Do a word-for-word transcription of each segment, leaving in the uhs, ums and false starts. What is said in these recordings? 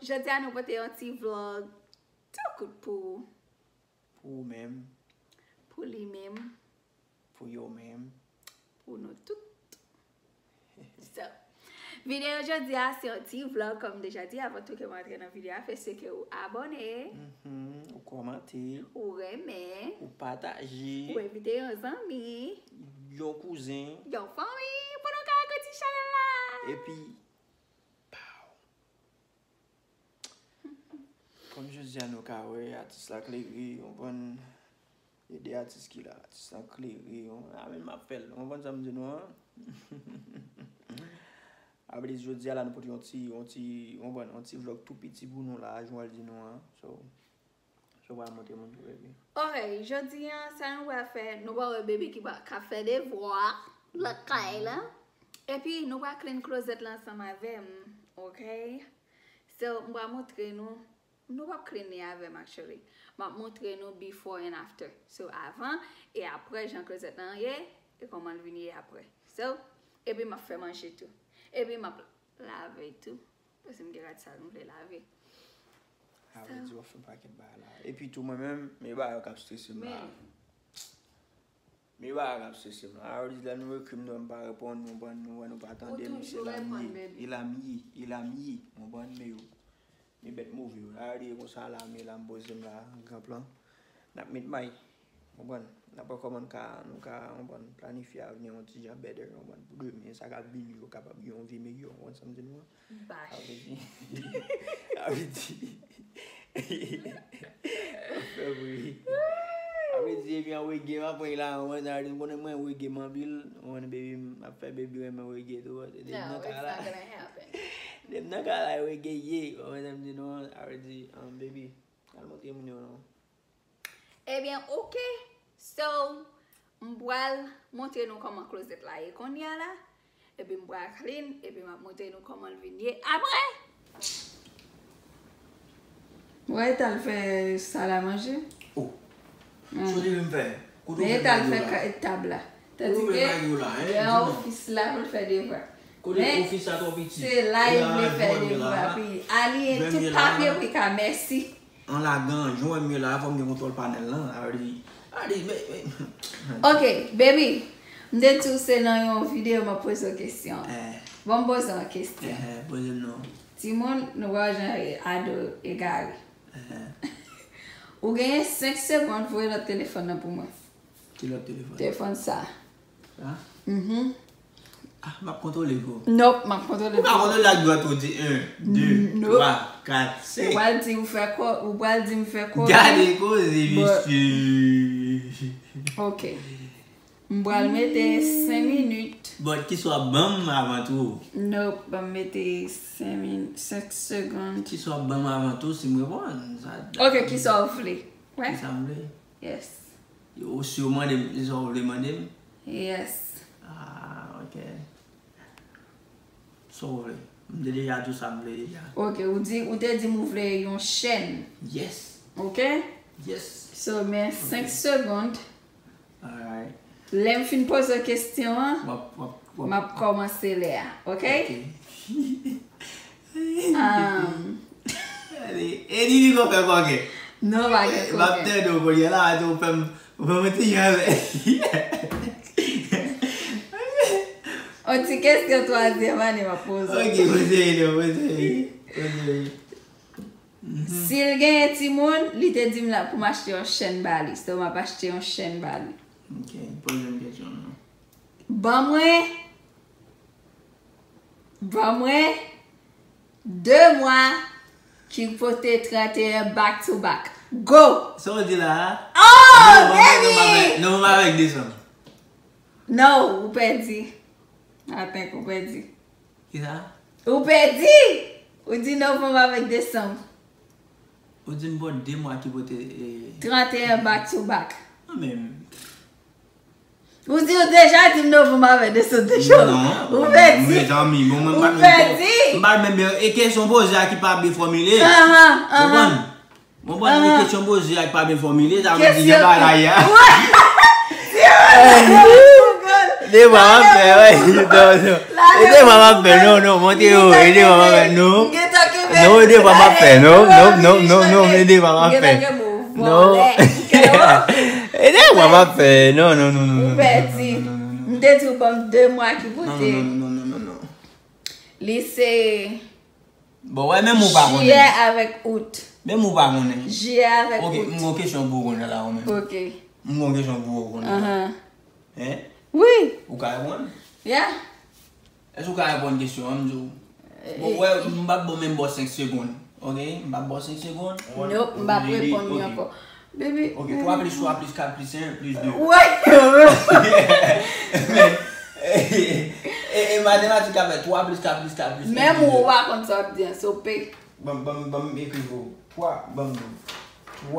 Jodi a nou pote yon ti vlog tou kout pou ou. Pou ou menm. Pou li menm. Pou yo menm. Pou nou tout. So, videyo jodi a se yon ti vlog, kòm m deja di avan tou ke m antre nan videyo a, fè si ke ou abòne, Mhm, ou kòmante, ou renmen, ou pataje, ou envite yon zanmi, yon kouzen. Yon fanmi, pou nou ka agrandi chanèl la. Epi, pow. Kòm jodi a nou ka wè, atis la klere, ou konprann? E de atis ki la, atis la klere, ou konprann? A men m ap fè l, ou konprann sa m di nou an? Apre jodi a la, nou pote yon ti, yon ti, ou konprann, yon ti vlog tou piti pou nou la, jan w al di nou an. So, so w pral montre moun tou, baby. Ok, jodi a, sa nou pral fè, nou pral wè baby ki pa, k ap fè devwa lakay la. Epi, nou pral clean closet la ansanm avè m, ok? So, m pral montre nou, nou p ap clean li avè m, actually. M ap montre nou before and after. So, avan e apre, jan closet lan ye, e kòman l vin ye apre. So, epi m ap fè manje tou. Epi m ap lave tou. Paske m gen rad sal m vle lave. A vle di, w ap fè yon pakèt bagay la. Epi tou, mwen menm, men bagay yo k ap strese m la. Men, Men bagay k ap strese m la. A vle di, lè nou ekri m, nou wè m pa reponn, nou konprann, nou wè nou pa tande m, se la m ye. E la m ye, e la m ye, ou konprann, men yo. Men bèt move yo. A vle di, konsa la, men la m poze m la, gran plan. N ap met may. Konprann? N ap wè kòman n ka, nou ka, konprann, planifye avni yon ti jan better, konprann, pou demen, sa k ap vini yo kapab gen yon vi meyè, konprann sa m di nou an? Sa vle di, sa vle di, fè vre. Sa vle di, epi an reggae m ap pran la, konprann, sa vle di, m konnen mwen reggae m anpil, konprann, baby, m ap fè baby renmen reggae tou, paske depi nan kay la, depi nan kay la, reggae ye, konprann sa m di nou an? Sa vle di, um, baby, al montre moun yo non. Ebyen, ok. So, m pral montre nou kòman closet la ye kounye a la. Epi m pral clean, epi m ap montre nou kòman l vin ye apre. Ou wè, e t al fè sal a manje. Oh. Sa w te vin fè? Kote w Men e fè t al bagay fè yo la? Ka- tab la. Kote w Tandike, fè bagay yo la, hein? gen Di non. Ofis la pou l fè devwa. Kote Men, ofis la twò piti? Se la e Epi vle a fè jwenn yo devwa. La. Pi ali e Jwenn tout yo la. Papye pou l ka mèsi. An lagan, jan w wè m ye la, fò m gen kontwòl panèl lan. A vle di, a vle di, men, men. Ok, baby. M te di w se nan yon videyo m ap poze w kesyon. Eh, Bon, m poze w yon kesyon. Eh, poze m non. Timoun, nou wè jan ado egare. Eh, Ou genyen senk segonn voye lòt telefòn nan pou mwen. Ki lòt telefòn? Telefòn sa. Sa? Mhm. Ah, m ap kontwole pou. Nope, m ap kontwole Ou pa pou. Kontwole ak dwat ou di en, de, Nope. twa, kat, Ou senk. pral di ou fè kò, ou pral di m fè kò. Gade koze, But- mesye. Ok. M pral mete senk minit. But kisa w ap ban m avan tou? Nope, ban m mete senk min, senk segonn. Kisa w ap ban m avan tou si m reponn? Sa Ok, kisa w vle? Wè? Kisa m vle? Yes. Ou si w mande m, kisa w vle mande m? Yes. Ah, ok. Sa w vle? M te deja di w sa m vle deja. Ok, ou di, ou te di m ou vle yon chèn. Yes. Ok? Yes. So, men senk segonn. Alright. Lè m fin poze kesyon an, W ap, w ap, w ap. M ap kòmanse lè a, ok? Ok. Um, E di li kon fè kòkè. Non, pa gen M ap koken. Tande w kounye la, ou fè m, ou fè m ti jan. On ti kesyon twazyèm ane m ap poze. Ok, poze li, poze li. Poze li. Si l genyen timoun, li te di m la pou m achte yon chèn ba li. So, m ap achte yon chèn ba li. Ok, poze m kesyon nan. Ban mwen, ban mwen de mwa ki pote trannteyen back to back. Go! Sa w di la a? Oh, Novanm baby! Novanm avèk desanm. No, ou pèdi. I think ou pèdi. Kisa? Ou pèdi! Ou di novanm avèk desanm. Ou di m bon de mwa ki pote. Eh, trannteyen back to back. Mwen menm. Ou di ou deja di m novanm avèk desanm deja. Non, Ou non, pèdi. Mezanmi, bon, mwen Ou pa menm. Pèdi. M pa menm, e kesyon poze a ki pa byen fòmile. Ahan, ahan. Konprann? Mwen pa nan kesyon poze a ki pa byen fòmile, sa vle di gen bagay a. De mwa m ap fè, wè. Non, non. E de mwa m ap fè, non, non, montre yo, e de mwa m ap fè, non. Non, e de pa m ap fè. Non, non, non, non, non, e de pa m ap fè. Non. E de pa m ap fè. Non, non, non, non, non. Ou pèdi. M te di w ban m de mwa ki pote. Non, non, non, non, non, non. Li se Bon, wè, menm ou pa konnen. Jiyè avèk out. Menm ou pa konnen. Jiyè avèk out. Ok, m gon kesyon pou ou konnen la, ou menm. Ok. M gon kesyon pou ou konnen la. Ahan. Hein? Wi. Ou ka reponn? Yeah. Èske ou ka reponn kesyon an, m di w? Bon, wè, m p ap ba w menm ba w senk segonn. Ok? M p ap ba w senk segonn. Nope, m p ap reponn li ankò. Baby. Ok, twa plis twa plis kat plis en plis de. Wè. Men, e, e, e matematik ap fè twa plis kat plis kat plis en plis de. Menm ou pa konn sa w ap di an, so pe. Ban m, ban m, ban m ekri pou ou. Twa, ban m di w.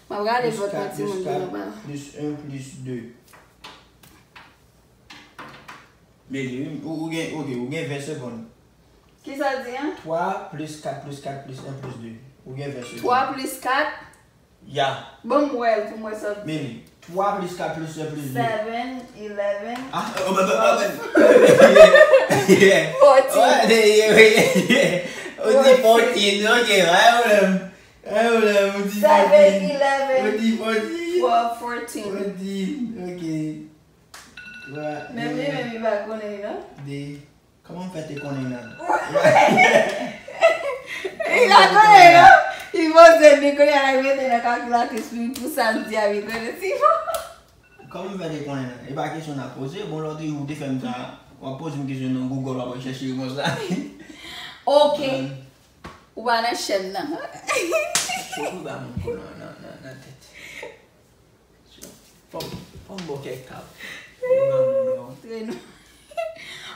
Twa plis kat plis kat plis en plis de. Men li, wi, ou, ou gen, ok, ou gen ven segonn. Kisa l di an? Twa plis kat plis kat plis en plis de. Ou gen ven segonn. Twa plis kat? Ya. Ban m wè l pou m wè sa l di. Men li, twa plis kat plis en plis de. Seven, eleven. Ah, oh, oh, oh, oh, oh. Fourteen. Ou di fourteen, ok, pa gen pwoblèm. Pa gen pwoblèm, ou di fourteen. Seven, eleven, twelve, fourteen. Ou di fourteen. Fourteen, ok. Menm li menm li pa konnen li non. De. Kòman m fè te konnen nan? Li pa konnen non. Li poze li konnen a li mete nan kalkilatris pou, pou sa l di a li konnen si bon. Kòman m fè te konnen nan? E pa kesyon n ap poze. Bon, lòt jou ou te fè m sa, w ap poze m kesyon nan Google, w ap al chèche repons la. Ok. Ou pa nan chèn nan. Chòk ou ba moun kou nan, nan, nan, nan tèt. Fò m, fò m ba w kèk kab. Montre nou.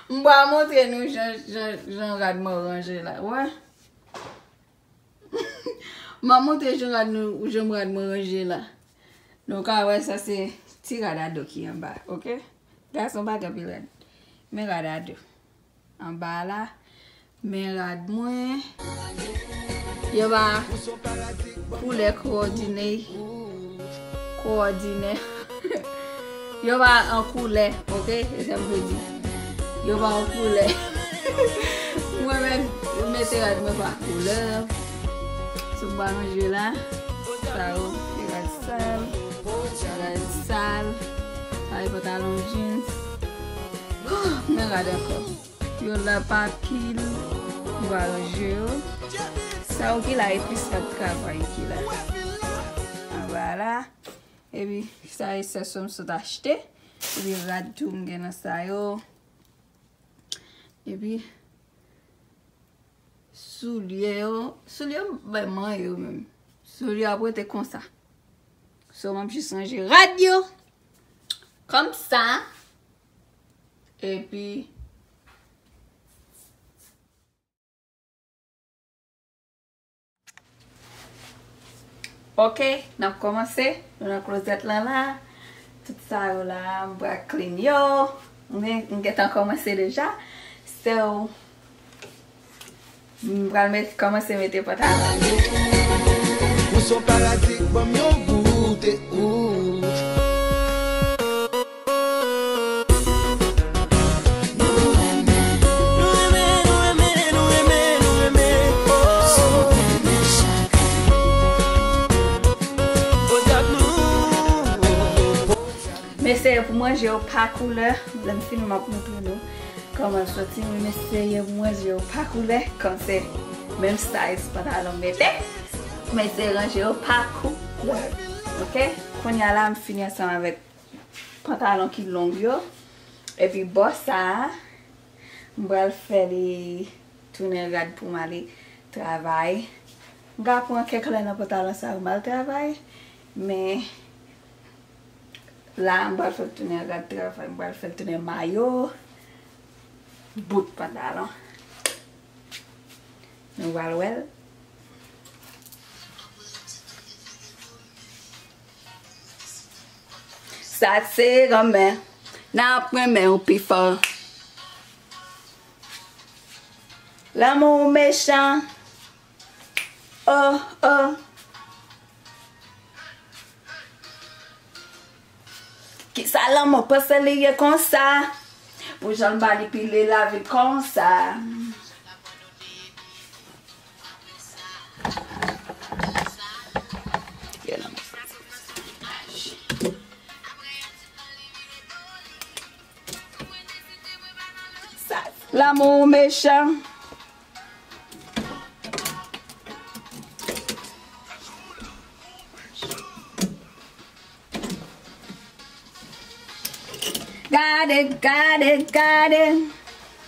M pral montre nou jan, jan, jan rad mwen ranje la. Wè. M ap montre jan rad nou, jan rad mwen ranje la. Nou ka wè sa se ti rad ado ki anba, ok? Gason pa gen anpil rad. Men rad ado. Anba la, men rad mwen. Yo pa koulè kowòdine. Kowòdine. Yo pa an koulè, ok? E sa m vle di. Yo pa an koulè. Mwen menm, yo mete rad mwen pa koulè. Sou ba ranje la. Sa yo, se rad sal. Rad sal. Sa e pantalon jeans. Men rad ankò. Yo la pa pil, m va ranje yo. Sa yo ki la, epi sa travay ki la. Anba la. Epi sa e sèso m sot achte. Epi rad tou m gen nan sa yo. Epi soulye yo. Soulye yo m bay manyen yo menm. Soulye yo ap rete konsa. So m ap jis ranje rad yo. Kòmsa. Epi, ok, n ap kòmanse. Nou nan klozèt lan la. Tout sa yo la, m pral clean yo. M gen, m gentan kòmanse deja. So, m pral met, kòmanse mete pantalon. Ou se yon paradi, ban m yon goute, ou. M eseye pou m ranje yo pa koulè. Lè m fini, m ap montre nou kòman l soti. Men m eseye pou m ranje yo pa koulè. Kòm se menm size pantalon m mete, m eseye ranje yo pa koulè. Ok? Kounye a la, m fini ansanm avèk pantalon ki long yo. Epi bò sa a, m pral fè li tounen rad pou m ale travay. M ka pran kèk lè nan pantalon sa pou m al travay, men la, m pral fè l tounen rad travay, m pral fè l tounen mayo, bout pantalon. Nou pral wè l. Sa se renmen, n ap renmen w pi fò. Lanmou mechan. Oh, oh. Kisa lanmou panse li ye konsa? Pou jan l manipile lavi l konsa. Lanmou mechan. Gade, gade, gade.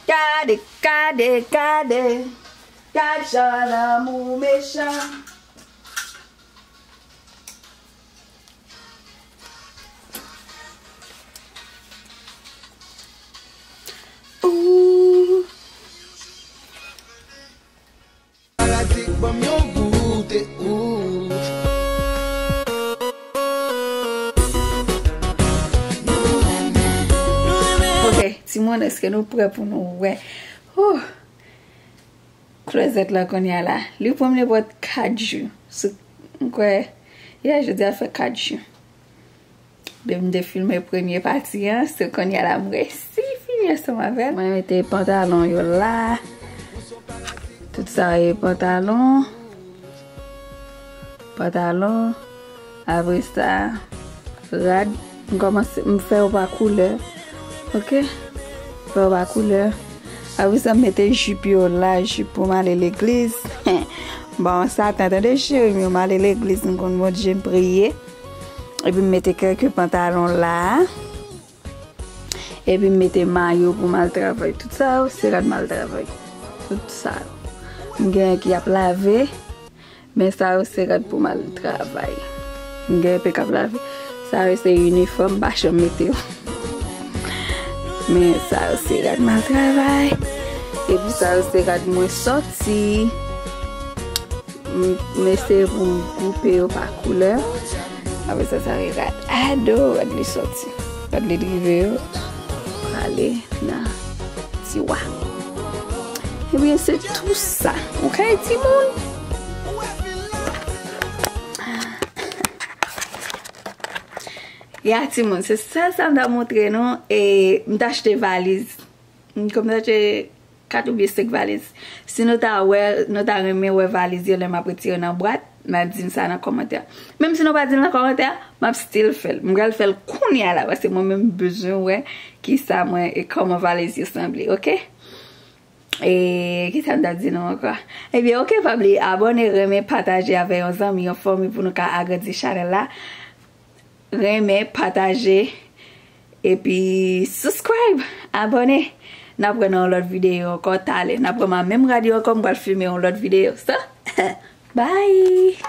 Gade, gade, gade. Gad jan lanmou mechan. Ooh. Fanatik, ban m yon goute, ooh. Ok, timoun, èske nou prè pou nou wè? Ooh. Klozèt la kounye a la. Li pran m nenpòt kat jou. Sou, m kwè, yè, jodi a fè kat jou. Depi m te filme premye pati an, se kounye a la m resi fini ansanm avè l. Mwen mete pantalon yo la. Tout sa e pantalon. Pantalon. Apre sa, rad. M kòmanse, m fè yo pa koulè. Ok? Fè yo pa koulè. Apre sa, m mete jip yo la, jip pou m ale legliz. M ba yon satan, tande cheri m yo, m ale legliz, m konn Bondye, m priye. Epi m mete kèk pantalon la. Epi m mete mayo pou m al travay. Tout sa yo, se rad m al travay. Tout sa yo. M gen ki ap lave, men sa yo se rad pou m al travay. M gen enpe k ap lave. Sa yo se inifòm, m pa janm mete yo. Men sa yo se rad m al travay. Epi sa yo se rad mwen sòti. M, m eseye pou m gwoupe yo pa koulè. Apre sa, sa yo rad ado, rad li sòti. Rad li drive yo. Prale nan tiwa. Ebyen, se tou sa. Ok, timoun? Ya, timoun, se sèl sa m ta montre nou. E m t achte valiz. M, kòm m t achte kat oubyen senk valiz. Si nou ta wè, nou ta renmen wè valiz yo lè m ap retire nan bwat, n a di m sa nan kòmantè. Menm si nou pa di l nan kòmantè, m ap still fè l. M pral fè l kounye a la, paske mwen menm m bezwen wè kisa mwen e kòman valiz yo sanble, ok? E kisa m ta di nou ankò? Ebyen, ok, pa bliye abòne, renmen, pataje avè yon zanmi, yon fanmi pou nou ka agrandi chanèl la. Renmen, pataje, epi subscribe, abòne. N ap wè nan yon lòt videyo ankò talè. N ap wè m a menm rad yo ankò, m pral filme yon lòt videyo. So, bye!